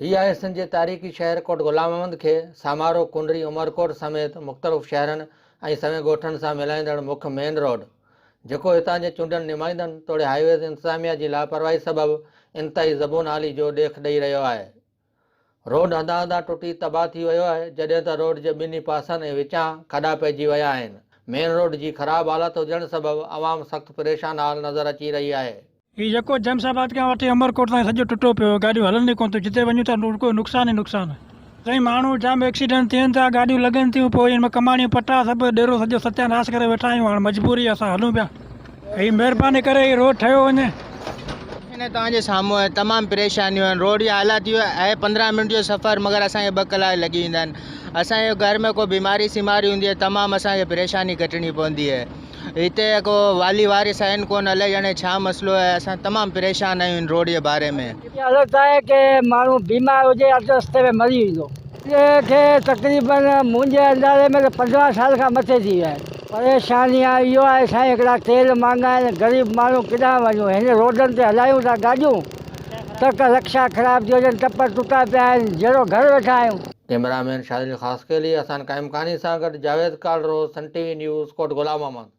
هي آهي سنڌ جي تاريخي شهر ڪوٽ غلام محمد کي سامارو، ڪنري، عمرڪوٽ سميت مختلف شهرن ۽ سوين ڳوٺن سان ملائيندڙ مک مين روڊ، جيڪو هتان جي چونڊيل نمائندن توڙي هائي ويز انتظاميا جي لاپرواهي سبب انتهائي زبون حالي جو ڏيک ڏئي رهيو آهي. روڊ هنڌان هنڌان ٽٽي تباهه ٿي ويو آهي، جڏهن ته روڊ جي ٻنهي پاسن ۽ وچان کڏا پئجي ويا آهن. مين روڊ جي خراب حالت هجڻ سبب عوام سخت پريشان حال نظر اچي رهي آهي. هي جيڪو جيمس آباد کان وٺي عمرڪوٽ تائين سڄو ٽٽو پيو هو گاڏيون هلن ئي ڪونه ٿيون جتي وڃون ٿا رڳو نقصان ئي نقصان سائين ماڻهو جام ايڪسيڊنٽ ٿين ٿا گاڏيون لڳن ٿيون پوء ان ۾ ڪماڻيون پٽا سڀ ڏيرو سڄو ستياناس ڪري ويٺا آهيون هاڻ مجبوري اسان هلون پيا هي مهرباني ڪري هي روڊ ٺهيو وڃي. هن توهان جي سامهون آهي تمام پريشانيون آهن روڊ جي حالات اهو آهي 15 منٽ جو سفر مگر اسان کي 2 ڪلاڪ لڳي ويندا آهن اسان جي گهر ۾ ڪو بيماري سيماري هوندي آهي تمام اسان کي پريشاني ڪٽڻي پوندي آهي هتي ڪو والي وارث آهن ڪون الائي ڄاڻي ڇا مسئلو آهي اسان تمام پريشان آهيون هن روڊ جي باري ۾. هتي حالت آهي ڪي ماڻهو بيمار هجي اڌ رستي ۾ مري ويندو. هتي کي تقريبن منهنجي اندازي ۾ ته 15 سال کان مٿي ٿي ويا آهن. پريشاني آهي اهو آهي سائين هڪڙا تيل مهانگا آهن غريب ماڻهو ڪيڏانهن وڃون هن روڊن تي هلايون ٿا گاڏيون تڪ رڪشا خراب ٿي وڃن ٽپر ٽٽا پيا آهن جهڙو گهر ويٺا آهيون. ڪئميرا مين شاهد علي خاصخيلي، احسان قائمخاني سان گڏ Javed Kalro, Sun T V news, Kot Ghulam Muhammad.